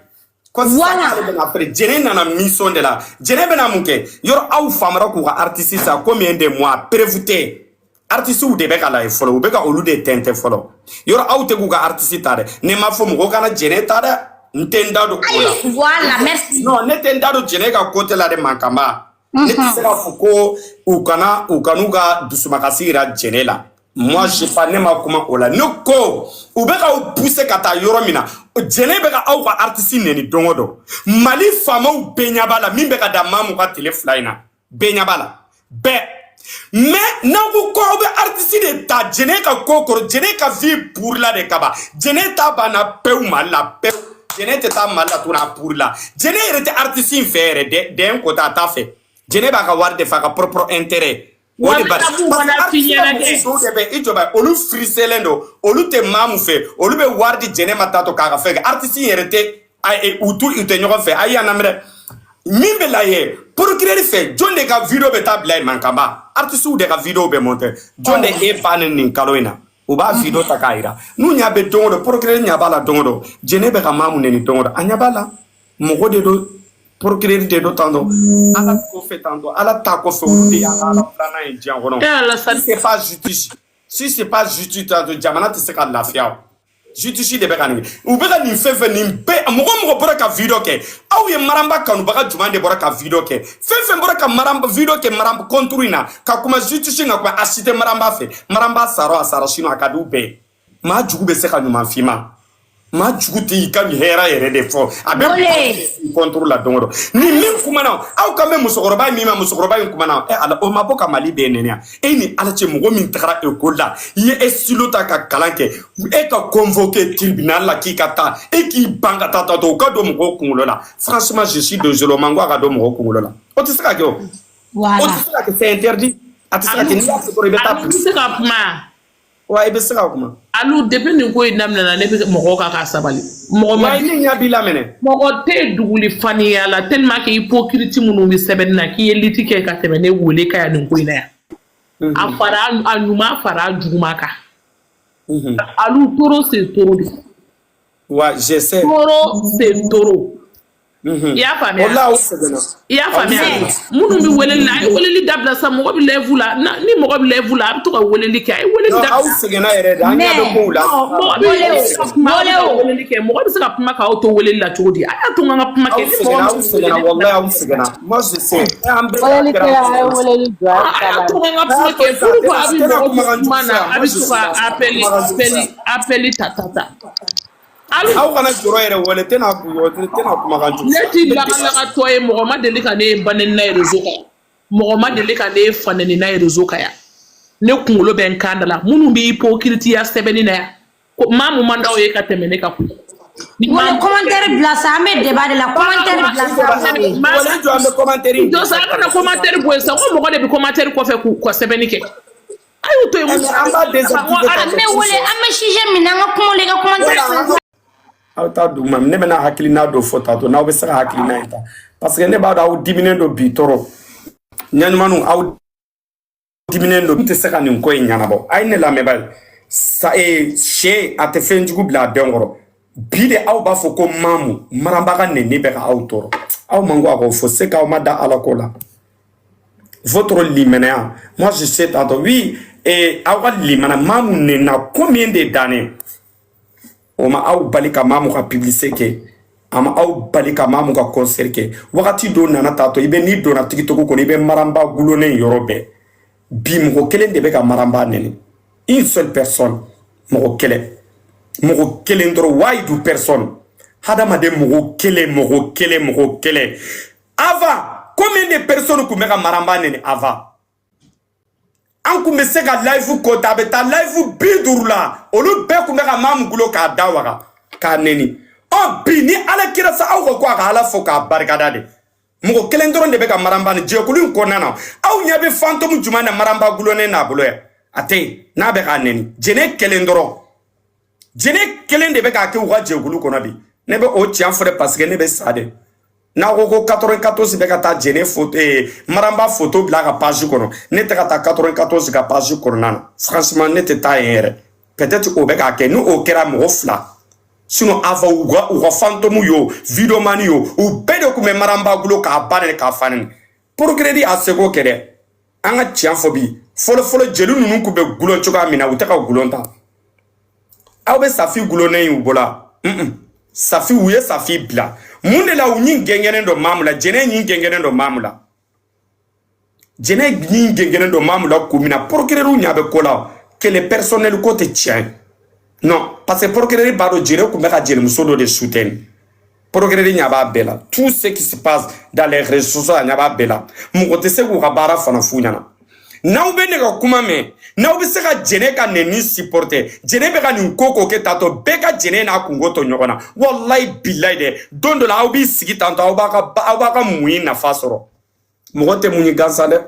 Ko sisan Voilà. k'ale bɛna feere. Jɛnɛ nana mission de la. Jɛnɛ bɛna mun kɛ? Yɔrɔ aw famara k'u ka artiste sa combien de mois, preuve tɛ. Artiste de bɛ ka la ye fɔlɔ, u bɛ ka olu de tɛntɛn fɔlɔ. Yɔrɔ aw tɛ k'u ka artiste ta dɛ. Ne m'a fɔ mɔgɔ kana Jɛnɛ ta dɛ. N tɛ n da don o la. Ayi, voilà, merci. Non, ne tɛ n da don Jɛnɛ ka côté la dɛ, Mankaba. Ne tɛ se k'a fɔ ko u kana u kan'u ka dusumakasi yira Jɛnɛ la. Moi, je pas, ne ma kuma o la. Ne ko u bɛ k'aw pousser ka taa yɔrɔ min na, Jɛnɛ bɛ ka aw ka artiste nɛni don o don. Mali faamaw bɛɛ ɲɛ b'a la min bɛ ka da Mamu ka tile 2 in na, bɛɛ ɲɛ b'a la, bɛɛ. Mais n'aw ko ko aw bɛ artiste de ta Jɛnɛ ka ko kɔrɔ, Jɛnɛ ka vie pourri la de kaban. Jɛnɛ ta banna pewu Mali la, pewu. Jɛnɛ tɛ taa Mali la tuguni, a pourri la. Jɛnɛ yɛrɛ tɛ artiste in fɛ yɛrɛ dɛ, d'un côté a t'a fɛ. Jɛnɛ b'a ka wari de fɛ, a ka propre intérêt. O Wa de n bari bɛna mun parce que fana f'i artiste ka ɲɛna mɔgɔ dɛ. dɔw de bɛ i jɔ ba, olu firisélen don, olu tɛ maa mun fɛ, olu bɛ wari di Jɛnɛ ma taatɔ k'a ka fɛn kɛ. Artiste in yɛrɛ tɛ u t'u u tɛ ɲɔgɔn fɛ. A y'a lamɛn dɛ, min bɛ lajɛ procureur fɛ, jɔn de ka vidéo bɛ taa bila yen mankanba? Artiste de ka vidéo bɛ monter. Jɔn de e ba ni nin kalo in na, u b'a vidéo ta k'a yira n'u ɲɛ bɛ don o don. Procureur ɲɛ b'a la don o don, Jɛnɛ bɛ ka maa mun nɛni don o don, a ɲɛ b'a la. Mɔgɔ de don, procureur de don tantɔ, Ala kɔfɛ tantɔ, Ala ta kɔfɛ, olu de y'an ka Ala filanan ye diɲɛ kɔnɔ. E Ala Si sani. c'est pas justice, si c'est pas justice tantɔ, jamana tɛ se ka lafiya. O justice de bɛ ka nin kɛ. U bɛ ka nin fɛn fɛn, nin bɛɛ, mɔgɔ o mɔgɔ bɔra ka vidéo kɛ, aw ye Maramba kanubaga jumɛn de bɔra ka vidéo kɛ? Fɛn fɛn bɔra ka Maramba vidéo kɛ, Maramba contre in na ka kuma justice kan, kuma a si tɛ Maramba fɛ. Maramba sara, a sara, sinon a ka di u bɛɛ ye. Maa jugu bɛ se ka ɲuman f'i ma, maa jugu tɛ i ka hɛrɛ yɛrɛ de fɔ, a bɛ Bole. contre la don o don. Ni min kumana, aw kan bɛ musokɔrɔba min ma, musokɔrɔba in kumana, ɛ Ala, o ma bɔ ka Mali bɛɛ nɛni yan. E ni Ala cɛ, mɔgɔ min tagara école la, i ye e stylo ta ka kalan kɛ, e ka convoqué tribunal la k'i ka taa, e k'i ban ka taa tɔ, o ka don mɔgɔw kunkolo la. Franchement, je suis désolé, o man ko a ka don mɔgɔw kunkolo la. O tɛ se ka kɛ, o Voilà. tɛ se ka kɛ, c'est interdit, a tɛ se ka kɛ. N'i y'a fɔ dɔrɔn, i bɛ taa. Alu, n bɛ se ka kuma? Wa, i bɛ se ka kuma. Alu, depuis nin ko in daminɛna, ne bɛ mɔgɔw kan ka sabali. Mɔgɔ ma Wa, ne ɲɛ b'i la minɛ. Mɔgɔ tɛ duguli faniya la tellement que hypocrite minnu bɛ sɛbɛnni na k'i ye lutte kɛ ka tɛmɛ ne wele ka yan nin ko in na yan. A fara a ɲuman fara a juguman kan. Alu, taureau c'est taureau de. Wa, je sais. Taureau c'est taureau. I y'a faamuya? O la, aw sɛgɛnna. I y'a faamuya? Minnu bɛ weleli la, a ye weleli dabila sa. Mɔgɔ bɛ live la, ni mɔgɔ bɛ live la, a bɛ to ka weleli kɛ. A ye weleli Non, aw dabila. sɛgɛnna yɛrɛ de, an ɲɛ bɛ kow la. Mɔgɔ bɛ se ka kuma, aw bɛ ka weleli kɛ. Mɔgɔ bɛ se ka kuma k'aw to weleli la cogo di? A y'a to n ka kuma Aw kɛ. Ni mɔgɔ sɛgɛnna, aw min sɛgɛnna, wallahi aw sɛgɛnna. Moi, je sais. An bɛɛ Weleli kɛra. kɛ, a ye weleli jɔ, a A y'a to sabali. n ka kuma kɛ. Pourquoi a bɛ mɔgɔ to kuma na, a bɛ to ka appel appel appel ta ta ta? Alu, Aw kana jɔrɔ yɛrɛ, wele tɛna tɛna kumakan jugu. Ne ti lagalagatɔ ye. Mɔgɔ ma deli ka ne ye banɛni na ye réseau kan, mɔgɔ ma deli ka ne ye fanɛni na ye réseau kan yan. Ne kunkolo bɛ n kan da la. Minnu bɛ hypocrite ya sɛbɛnni na yan ko maa mun man d'aw ye ka tɛmɛ ne kan koyi. Ni maa Wele, commentaire bila sa, an bɛ débat de la, commentaire bila sa. Wele jɔ, an bɛ commentaire. Jɔ sa, a kana commentaire bɔ yen sa. Ko mɔgɔ de bɛ commentaire kɔfɛ k'u ka sɛbɛnni kɛ, a y'u to yen. Mais an b'a désactiver. An bɛ wele, an bɛ sujet min na, an ka kuma la, i ka commentaire bila. Aw t'a duguma, ne bɛna hakilina dɔ fɔ tantôt, n'aw bɛ se ka hakilina in ta, parce que ne b'a dɔn aw diminen don bi tɔɔrɔ ɲaɲumanw, aw diminen don, n tɛ se ka nin ko in ɲɛnabɔ. A ye ne lamɛn ye sa, sɛ a tɛ fɛn jugu bila a den kɔrɔ. Bi de aw b'a fɔ ko Mamu Maranbaga nɛni bɛ ka aw tɔɔrɔ, aw man ko a k'o fɔ se k'aw ma da Ala ko la. Votre limaniya, moi je sais tantôt, oui, et aw ka limana Mamu nɛnna combien de d'années, o ma aw bali ka Mamu ka publicité kɛ, a ma aw bali ka Mamu ka concert kɛ. Wagati dɔ nana tatɔ, i bɛ n'i donna TikTok kɔnɔ, i bɛ Maranba gulonnen yɔrɔ bɛɛ. Bi mɔgɔ kelen de bɛ ka Maranba nɛni, une seule personne, mɔgɔ kelen, mɔgɔ kelen dɔrɔn. Wayidu personne, hadamaden mɔgɔ kelen, mɔgɔ kelen, mɔgɔ kelen. Avant, combien de personnes tun bɛ ka Maranba nɛni avant? An kun bɛ se ka live kota, a bɛ taa live 50 la, olu bɛɛ kun bɛ ka Mamu gulo k'a da waga k'a nɛni. Ɔ bi, ni Ala kira sa, aw ko a ka Ala fo k'a barikada de. Mɔgɔ kelen dɔrɔn de bɛ ka Maranba ni jɛkulu in kɔnɔna na. Aw ɲɛ bɛ fantôme jumɛn na Maranba gulonnen n'a bolo yan? A tɛ yen n'a bɛ k'a nɛni. Jɛnɛ kelen dɔrɔn, jɛnɛ kelen de bɛ k'a kɛ u ka jɛkulu kɔnɔ bi. Ne bɛ o tiɲɛ fɔ dɛ, parce que ne bɛ sa de. N'a ko ko 94 bɛ ka taa jɛnɛ photo, Maranba photo bila a ka page kɔnɔ, ne tɛ ka taa 94 ka page kɔnɔna na. Franchement, ne tɛ taa yen yɛrɛ. Peut-être o bɛ k'a kɛ, ni o kɛra mɔgɔ fila. Sinon avant, u ka fantôme yo, vidéoman yo, u bɛɛ de tun bɛ Maranba gulo k'a ba nɛni, k'a fa nɛni. Procureur a seko kɛ dɛ. An ka tiɲɛ fɔ bi, fɔlɔ fɔlɔ, jeli ninnu tun bɛ gulon cogoya min na, u tɛ ka gulon ta. Aw bɛ Safi gulonnen y'u bolo. Safi, u ye Safi bila mun de la? U ɲin gɛngɛnnen dɔ Mamu la, jɛnɛ ɲin gɛngɛnnen dɔ Mamu la, jɛnɛ ɲin gɛngɛnnen dɔ Mamu la kun min na, procureur ɲa bɛ ko la. Kɛlɛ personnel ko tɛ tiɲɛ ye. Non, parce que procureur b'a dɔn Jɛnɛ tun bɛ ka jelimuso dɔ de soutenir. Procureur ɲɛ b'a bɛɛ la. Tout ce qui se passe dans les réseaux sociaux, a ɲɛ b'a bɛɛ la. Mɔgɔ tɛ se k'u ka baara fana f'u ɲɛna. N'aw bɛ ne ka kuma mɛn, n'aw bɛ se ka Jɛnɛ ka nɛni supporter, Jɛnɛ bɛ ka nin ko ko kɛ tantɔ, bɛɛ ka Jɛnɛ n'a kungo to ɲɔgɔn na. Walayi bilayi dɛ, don dɔ la aw b'i sigi tantɔ, aw b'a ka muɲi nafa sɔrɔ. Mɔgɔ tɛ muɲi gansan dɛ,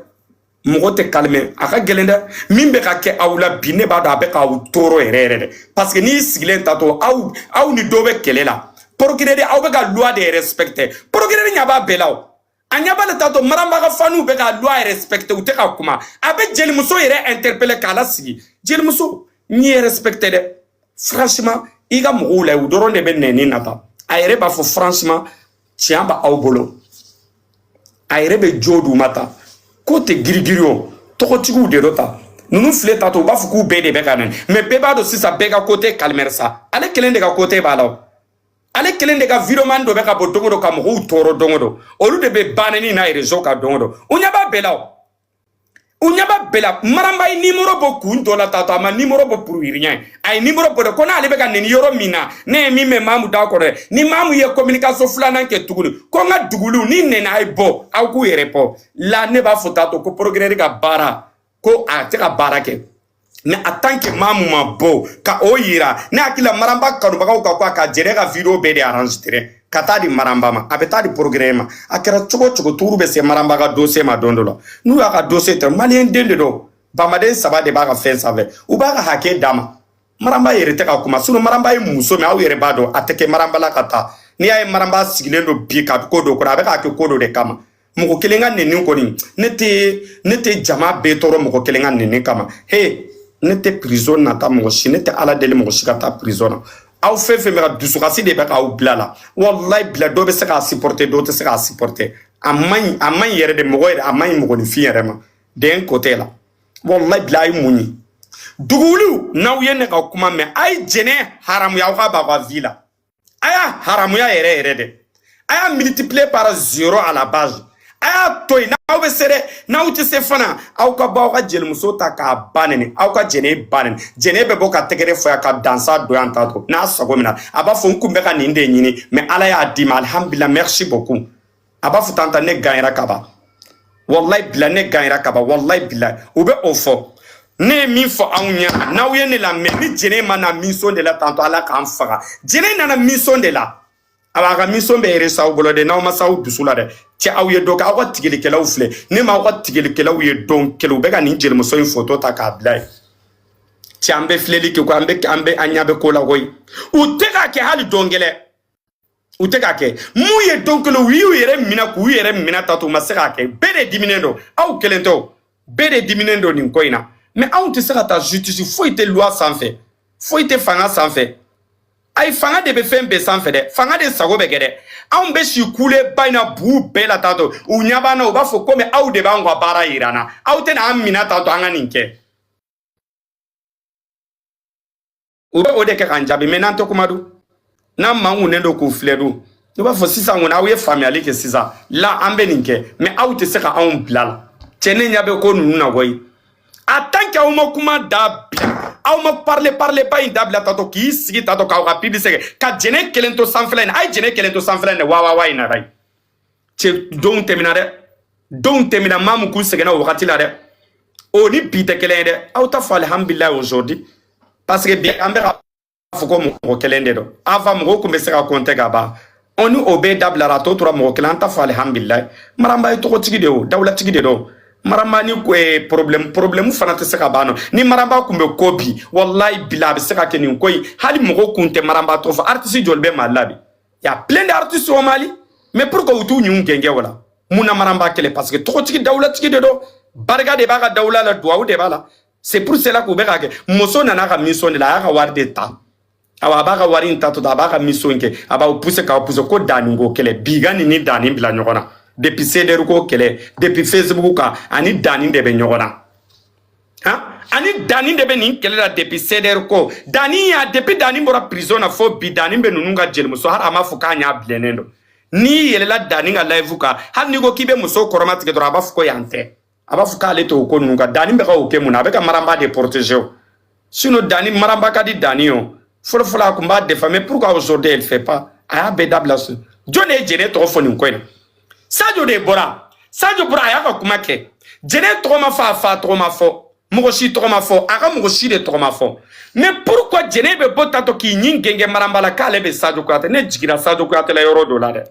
mɔgɔ tɛ calmer, a ka gɛlɛn dɛ. Min bɛ ka kɛ aw la bi, ne b'a dɔn a bɛ k'aw tɔɔrɔ yɛrɛ yɛrɛ dɛ, parce que n'i sigilen tatɔ, aw ni dɔ bɛ kɛlɛ la. Procureur, aw bɛ ka loi de respecter. Procureur ɲɛ b'a bɛɛ la o, a ɲɛ b'ale tatɔ. Maramba ka faniw bɛ ka loi respecter, u tɛ ka kuma. A bɛ jelimuso yɛrɛ interpeller k'a lasigi. Jelimuso, n'i ye respecter dɛ, franchement, i ka mɔgɔw la, u dɔrɔn de bɛ nɛni nata. A yɛrɛ b'a fɔ franchement, tiɲɛ b'aw bolo. A yɛrɛ bɛ jo d'u ma ta ko tɛ girigiri o, tɔgɔtigiw de do ta. Ninnu filɛ tatɔ, u b'a fɔ k'u bɛɛ de bɛ ka nɛni, mais bɛɛ b'a dɔn sisan bɛɛ ka côté calmer sa. Ale kelen de ka côté b'a la o, ale kelen de ka vidéoman dɔ bɛ ka bɔ don o don ka mɔgɔw tɔɔrɔ don o don. Olu de bɛ banni n'a réseau kan don o don. U ɲɛ b'a bɛɛ la o, u ɲɛ b'a bɛɛ la. Maramba ye numéro bɔ kun dɔ la tatɔ, a ma numéro bɔ pour rien. A ye numéro bɔ de ko n'ale bɛ ka nɛni yɔrɔ min na, ne ye min mɛn Mamu da kɔrɔ dɛ, ni Mamu ye communication filanan kɛ tuguni ko n ka duguliw ni nɛni, a ye bɔ aw k'u yɛrɛ bɔ la. Ne b'a fɔ tatɔ ko procureur ka baara, ko a tɛ ka baara kɛ, mais en tant que Mamu ma bɔ ka o yira, ne hakili la Maramba kanubagaw ka ko a ka Jɛnɛ ka vidéo bɛɛ de enregistré ka taa di Maramba ma, a bɛ taa di procureur ma. A kɛra cogo o cogo, tuuru bɛ se Maramba ka dossier ma don dɔ la. N'u y'a ka dossier ta, maliyɛn den de don, bamaden saba de b'a ka fɛn sanfɛ, u b'a ka hakɛ d'a ma. Maramba yɛrɛ tɛ ka kuma, sinon Maramba ye muso min, aw yɛrɛ b'a dɔn a tɛ kɛ Maramba la ka taa. N'i y'a ye Maramba sigilen don bi ka ko dɔ kɔrɔ, a bɛ k'a kɛ ko dɔ de kama. Mɔgɔ kelen ka nɛni kɔni, ne tɛ jama bɛɛ tɔɔrɔ mɔgɔ kelen ka nɛni kama. He, ne tɛ prison nata mɔgɔ si, ne tɛ Ala deli mɔgɔ si ka taa prison na. Aw fɛn fɛn bɛ ka dusukasi de bɛ k'aw bila la, walayi bila, dɔ bɛ se k'a supporter, dɔw tɛ se k'a supporter. A man ɲi, a man ɲi yɛrɛ de mɔgɔ yɛrɛ, a man ɲi mɔgɔninfin yɛrɛ ma d'un côté la. Walayi bila, a ye mun ye duguwuliw? N'aw ye ne ka kuma mɛn, a ye Jɛnɛ haramuya aw ka b'aw ka vie la. A y'a haramuya yɛrɛ yɛrɛ dɛ, a y'a multiplier par zéro à la base. A y'a to yen n'aw bɛ se dɛ, n'aw tɛ se fana, aw ka bɔ aw ka jelimuso ta k'a ba nɛni, aw ka Jɛnɛ ba nɛni. Jɛnɛ bɛ bɔ ka tɛgɛrɛ fɔ yan ka dansa don yan tantôt n'a sago min na. A b'a fɔ n kun bɛ ka nin de ɲini, mais Ala y'a di ma, alihamudulila, merci beaucoup. A b'a fɔ tantan ne gagnera ka ban, wallahi bila ne gagnera ka ban, wallahi bila u bɛ o fɔ. Ne ye min fɔ aw ɲɛna, n'aw ye ne lamɛn, ni Jɛnɛ ma na mission de la tantôt, Ala k'an faga. Jɛnɛ nana mission de la, a b'a ka mission bɛ yɛrɛ aw bolo dɛ. N'aw ma s'aw dusu la dɛ, cɛ, aw ye dɔ kɛ. Aw ka tigilikɛlaw filɛ, ne m'aw ka tigilikɛlaw ye don kelen u bɛ ka nin jelimuso in photo ta k'a bila yen. Cɛ, an bɛ filɛli kɛ ko an bɛ an ɲɛ bɛ ko la koyi. U tɛ k'a kɛ hali don kelen, u tɛ k'a kɛ. Mun ye don kelen u y'u yɛrɛ minɛ k'u yɛrɛ minɛ ta to, u ma se k'a kɛ. Bɛɛ de diminen don, aw kelen tɛ o, bɛɛ de diminen don nin ko in na. Mais anw tɛ se ka taa justice, foyi tɛ loi sanfɛ, foyi tɛ fanga sanfɛ. Ayi, fanga de bɛ fɛn bɛɛ sanfɛ dɛ, fanga de sago bɛ kɛ dɛ. Anw bɛ si kuleba in na buu bɛɛ la tantôt, u ɲɛ b'an na, u b'a fɔ komi aw de b'anw ka baara yira an na, aw tɛna an minɛ tantôt an ka nin kɛ. U bɛ o de kɛ k'an jaabi, mais n'an tɛ kuma dun, n'an mankunnen don k'u filɛ dun, i b'a fɔ sisan kɔni aw ye faamuyali kɛ sisan la, an bɛ nin kɛ, mais aw tɛ se ka anw bila la. Cɛ, ne ɲɛ bɛ ko ninnu na koyi. En tant que aw ma kuma dabila, aw ma parler parler ba in dabila tantôt, k'i sigi tantôt k'aw ka publicité kɛ ka Jɛnɛ kelen to sanfɛla in na, a ye Jɛnɛ kelen to sanfɛla in na, wa wa wa in na dɛ. Cɛ, donw tɛmɛna dɛ, donw tɛmɛna. Maa mun k'u sɛgɛnna o wagati la dɛ, o ni bi tɛ kelen ye dɛ. Aw ta fɔ alihamudulilayi aujourd'hui, parce que bi an bɛ ka fɔ ko mɔgɔ kelen de don. Avant mɔgɔw tun bɛ se ka compter ka ban, o ni o bɛɛ dabilara, a tɔ tora mɔgɔ kelen. An ta fɔ alihamudulilayi. Maramba ye tɔgɔtigi de ye o, dawulatigi de don. Maramba ni problème fana tɛ se ka ban nɔ. Ni Maramba kun bɛ ko bi, wallahi bila, a bɛ se ka kɛ nin ko in hali mɔgɔw kun tɛ Maramba tɔgɔ fɔ. Artiste joli bɛ Mali la bi? Y a plein d'artistes au Mali, mais pourquoi u t'u ɲun gɛngɛ o la? Mun na Maramba kɛlɛ? Parce que tɔgɔtigi dawulatigi de don, barika de b'a ka dawula la, duwawu de b'a la. C'est pour cela k'u bɛ k'a kɛ. Muso nana ka mission de la, a y'a ka wari de ta. Awa, a b'a ka wari in ta to, a b'a ka mission kɛ, a b'aw pousser k'aw pousser ko danni ko kɛlɛ bi ka nin ni danni bila ɲɔgɔn na. Depuis CDR ko kɛlɛ, depuis Facebook kan, ani danni de bɛ ɲɔgɔn na. Han, ani danni de bɛ nin kɛlɛ la depuis CDR ko danni y'a, depuis danni bɔra prison na fo bi, danni bɛ ninnu ka jelimuso. Hali a m'a fɔ k'a ɲa bilennen don. N'i yɛlɛla danni ka live kan, hali n'i ko k'i bɛ muso kɔrɔma tigɛ dɔrɔn, a b'a fɔ ko yan tɛ, a b'a fɔ k'ale t'o ko ninnu kan. Danni bɛ ka o kɛ mun na? A bɛ ka Maramba de protéger o. Sinon Dani, Maramba ka di Dani o. Fɔlɔ fɔlɔ a kun b'a défend, mais pourquoi aujourd'hui elle fait pas? A y'a bɛɛ dabila so. Jɔn de ye Jɛnɛ tɔgɔ fɔ nin ko in na? Sadio de bɔra. Sadio bɔra, a y'a ka kuma kɛ. Jɛnɛ tɔgɔ ma fɔ, a fa tɔgɔ ma fɔ, mɔgɔ si tɔgɔ ma fɔ, a ka mɔgɔ si de tɔgɔ ma fɔ. Mais pourquoi Jɛnɛ bɛ bɔ tantɔ k'i ɲin gɛngɛ Maramba la k'ale bɛ Sadio Kuyate? Ne jiginna Sadio Kuyate la yɔrɔ dɔ la dɛ.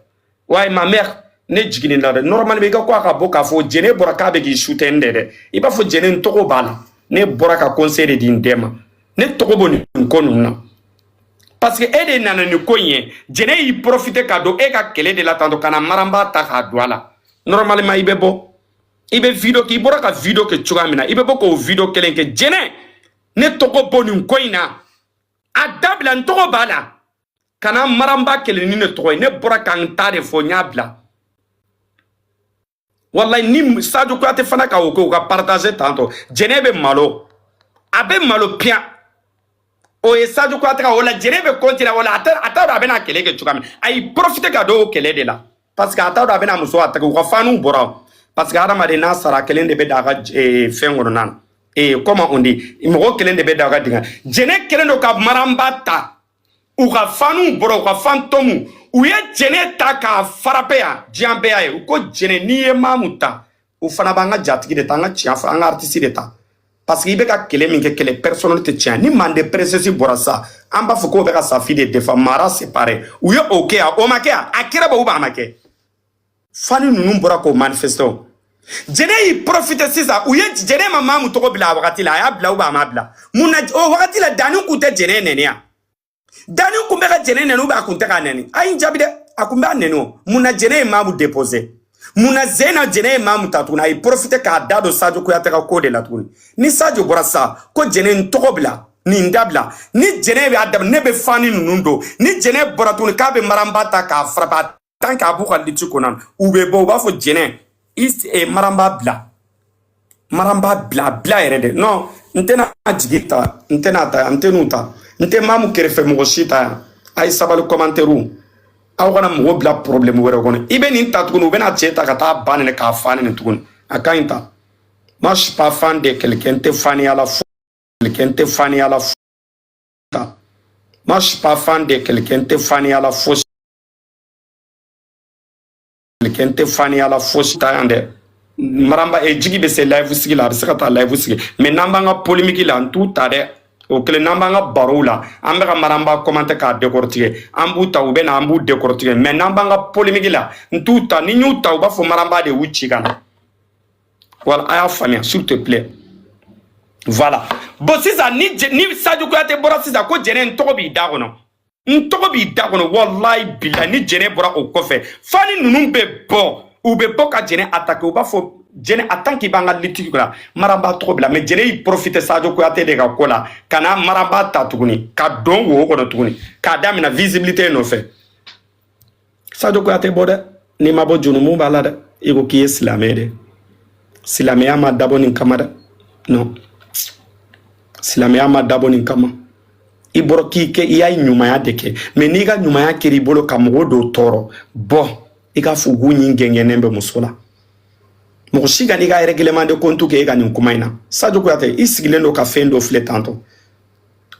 Ouais, ma mère, ne jiginni la dɛ. Normalement i ka ko a ka bɔ k'a fɔ Jɛnɛ bɔra k'a bɛ k'i soutenir de dɛ. I b'a fɔ Jɛnɛ n tɔgɔ b'a la. Ne bɔra ka conseil de di n den ma. Ne tɔgɔ bɔ nin ko ninnu na. Parce que e de nana nin ko in ye. Jɛnɛ y'i profiter ka don e ka kɛlɛ de la tantɔ ka na Maramba ta k'a don a la. Normalement i bɛ bɔ. I bɛ vidéo kɛ, i bɔra ka vidéo kɛ cogoya min na, i bɛ bɔ k'o vidéo kelen kɛ. Jɛnɛ, ne tɔgɔ bɔ nin ko in na. A dabila, n tɔgɔ b'a la. Kana Maramba kɛlɛ ni ne tɔgɔ ye. Ne bɔra ka n ta de fɔ, n y'a bila. Wallahi ni Sadio Kuyate fana ka o kɛ, u ka partager tantɔ. Jɛnɛ bɛ malo. A bɛ malo piyan. O ye Sadio Kuyate ka o la, Jɛnɛ bɛ continuer o la, a t'a dɔn a bɛna kɛlɛ kɛ cogoya min. A y'i profiter ka don o kɛlɛ de la. Parce que a t'a dɔn a bɛna muso attaquer, u ka faniw bɔra. Parce que hadamaden n'a sara, kelen de bɛ da a ka fɛn kɔnɔna na. Comment on dit? Mɔgɔ kelen de bɛ da a ka dingɛ. Jɛnɛ kɛlen don ka Maramba ta. U ka faniw bɔra, u ka fantôme. U ye Jɛnɛ ta k'a frapper yan, diɲɛ bɛɛ y'a ye. U ko Jɛnɛ, n'i ye Mamu ta, u fana b'an ka jatigi de ta, an ka tiɲɛ fɔ, an ka artiste de ta. Parce que i bɛ ka kɛlɛ min kɛ, kɛlɛ personnel tɛ tiɲɛ. Ni Mande Princesse bɔra sa, an b'a fɔ k'o bɛ ka Safi de défend. Mara, c'est pareil. U ye o kɛ yan, o ma kɛ yan? A kɛra ba ou bien a ma kɛ? Fani ninnu bɔra k'o manifester o. Jɛnɛ y'i profiter sisan, u ye Jɛnɛ ma Mamu tɔgɔ bila a wagati la, a y'a bila ou bien a m'a bila? Mun na o wagati la Dani kun tɛ Jɛnɛ nɛni yan? Dani kun bɛ ka Jɛnɛ nɛni ou bien a kun tɛ k'a nɛni? A ye n jaabi dɛ, a kun b'a nɛni o. Mun na Jɛnɛ ye Mamu déposer? Mun na Zena Jɛnɛ ye Mamu ta tuguni? A y'i profiter k'a da don Sadio Kuyate ka ko de la tuguni. Ni Sadio bɔra sisan ko Jɛnɛ n tɔgɔ bila nin dabila, ni Jɛnɛ b'a dabila, ne bɛ fani ninnu don. Ni Jɛnɛ bɔra tuguni k'a bɛ Maramba ta k'a frapper, tant k'a b'u ka lutte kɔnɔ, u bɛ bɔ, u b'a fɔ Jɛnɛ i Maramba bila, Maramba bila, bila yɛrɛ de. Non, n tɛna jigi ta, n tɛna ta, n tɛn'u ta, n tɛ Mamu kɛrɛfɛ mɔgɔ si ta yan. A ye sabali, commentaire, aw kana mɔgɔ bila problème wɛrɛ kɔnɔ. I bɛ nin ta tuguni, u bɛna cɛ ta ka taa ba nɛnɛ k'a fa nɛnɛ tuguni. A ka ɲi ta. Moi, je suis pas fan de quelqu'un, n tɛ faniya la fo quelqu'un, n tɛ faniya la fo ta. Moi, je suis pas fan de quelqu'un, n tɛ faniya la fosi, quelqu'un, n tɛ faniya la fosi ta yan dɛ. Maramba e jigi bɛ se live sigi la, a bɛ se ka taa live sigi, mais n'an b'an ka polémique la, n t'u ta dɛ. O kelen, n'an b'an ka barow la, an bɛ ka Maramba commenter k'a décortiquer, an b'u ta, u bɛ na, an b'u décortiquer. Mais n'an b'an ka polémique la, n t'u ta. Ni n y'u ta, u b'a fɔ Maramba de y'u ci ka na. Voilà, a y'a faamuya, s'il te plaît. Voilà. Bon, sisan ni Sadio Kuyate bɔra sisan ko Jɛnɛ n tɔgɔ b'i da kɔnɔ, n tɔgɔ b'i da kɔnɔ, wallahi bilahi, ni Jɛnɛ bɔra o kɔfɛ, fani ninnu bɛ bɔ, u bɛ bɔ ka Jɛnɛ attaquer, u b'a fɔ Jɛnɛ, en tant qu'il b'an ka lutte la, Maramba tɔgɔ bila. Mais Jɛnɛ y'i profiter Sadio Kuyate de ka ko la ka na Maramba ta tuguni ka don wo kɔnɔ tuguni k'a daminɛ visibilité nɔfɛ. Sadio Kuyate bɔ dɛ, n'i ma bɔ, junumu b'a la dɛ. I ko k'i ye silamɛ de, silamɛya ma dabɔ nin kama dɛ. Non, silamɛya ma dabɔ nin kama. I bɔra k'i kɛ, i y'a ɲumanya de kɛ, mais n'i ka ɲumanya kɛra i bolo ka mɔgɔ dɔw tɔɔrɔ, bɔ i ka fɔ k'u ɲin gɛngɛnnen bɛ muso la. Mɔgɔ si ka n'i ka règlement de compte kɛ e ka nin kuma in na. Sadio Kuyate, i sigilen don ka fɛn dɔ filɛ tantɔ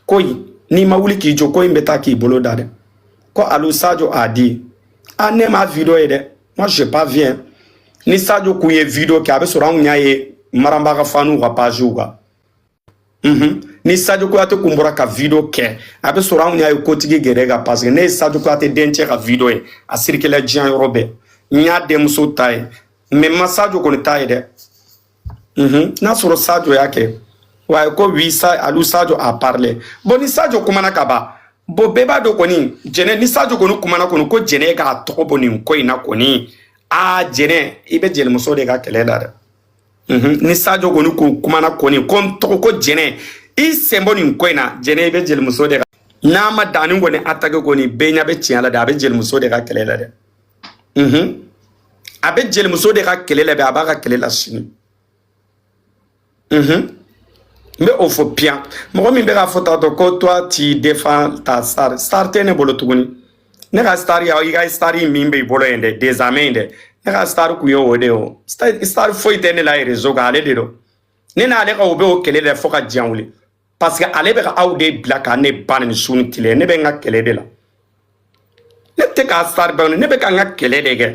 ko in, n'i ma wuli k'i jɔ, ko in bɛ taa k'i bolo da dɛ. Ko alu Sadio a dit, ah, ne ma vidéo ye dɛ. Moi, j'ai pas vu. Ni Sadio kun ye vidéo kɛ, a bɛ sɔrɔ anw y'a ye Maramba ka faniw ka page kan. Ni Sadio Kuyate kun bɔra ka vidéo kɛ, a bɛ sɔrɔ anw y'a ye kotigi gɛrɛ kan, parce que ne ye Sadio Kuyate dencɛ ka vidéo ye, a circulé diɲɛ yɔrɔ bɛɛ. N y'a denmuso ta ye, mais ma Sadio kɔni ta ye dɛ. N'a sɔrɔ Sadio y'a kɛ wa, ko oui, sa alu Sadio a parlé. Bon, ni Sadio kumana ka ban, bon, bɛɛ b'a dɔn kɔni Jɛnɛ, ni Sadio kɔni kumana kɔni ko Jɛnɛ k'a tɔgɔ bɔ nin ko in na kɔni, aa, Jɛnɛ, i bɛ jelimuso de ka kɛlɛ la dɛ. Ni Sadio kɔni ko kumana kɔni ko n tɔgɔ ko Jɛnɛ i sen bɔ nin ko in na, Jɛnɛ, i bɛ jelimuso de ka, n'a ma danni kɔni attaqué kɔni, bɛɛ ɲɛ bɛ tiɲɛ la dɛ. A bɛ jelimuso de ka kɛlɛ la dɛ. A bɛ jelimuso de ka kɛlɛ la bi, a b'a ka kɛlɛ la sini. N bɛ o fɔ piyan. Mɔgɔ min bɛ k'a fɔ tantɔ ko toi, tu défends ta star, star tɛ ne bolo tuguni. Ne ka star ya, i ka star min bɛ i bolo yen dɛ, désormais in dɛ, ne ka star kun ye o de ye. O star foyi tɛ ne la réseau kan, ale de don. Ne n'ale ka o bɛ o kɛlɛ la fo ka diɲɛ wuli. Parce que ale bɛ ka aw de bila ka ne ba ni su ni tile. Ne bɛ n ka kɛlɛ de la, ne tɛ k'a star bɛɛ, ne bɛ ka n ka kɛlɛ de kɛ,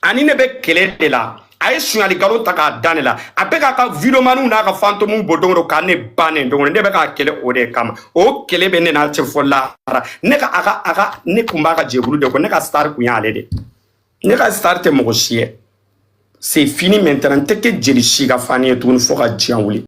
ani ne bɛ kɛlɛ de la. A ye sunyali nkalon ta k'a da ne la, a bɛ k'a ka videomaniw n'a ka fantômew bɔ don o don k'a ne ba ne don o don. Ne bɛ k'a kɛlɛ o de kama. O kɛlɛ bɛ ne n'a cɛ fɔ lahara. Ne ka a ka a ka ne kun b'a ka jɛkulu de kɔ. Ne ka star kun y'ale de, ne ka star tɛ mɔgɔ si ye. C'est fini maintenant, n tɛ kɛ jeli si ka fan ye tuguni fo ka diɲɛ wuli.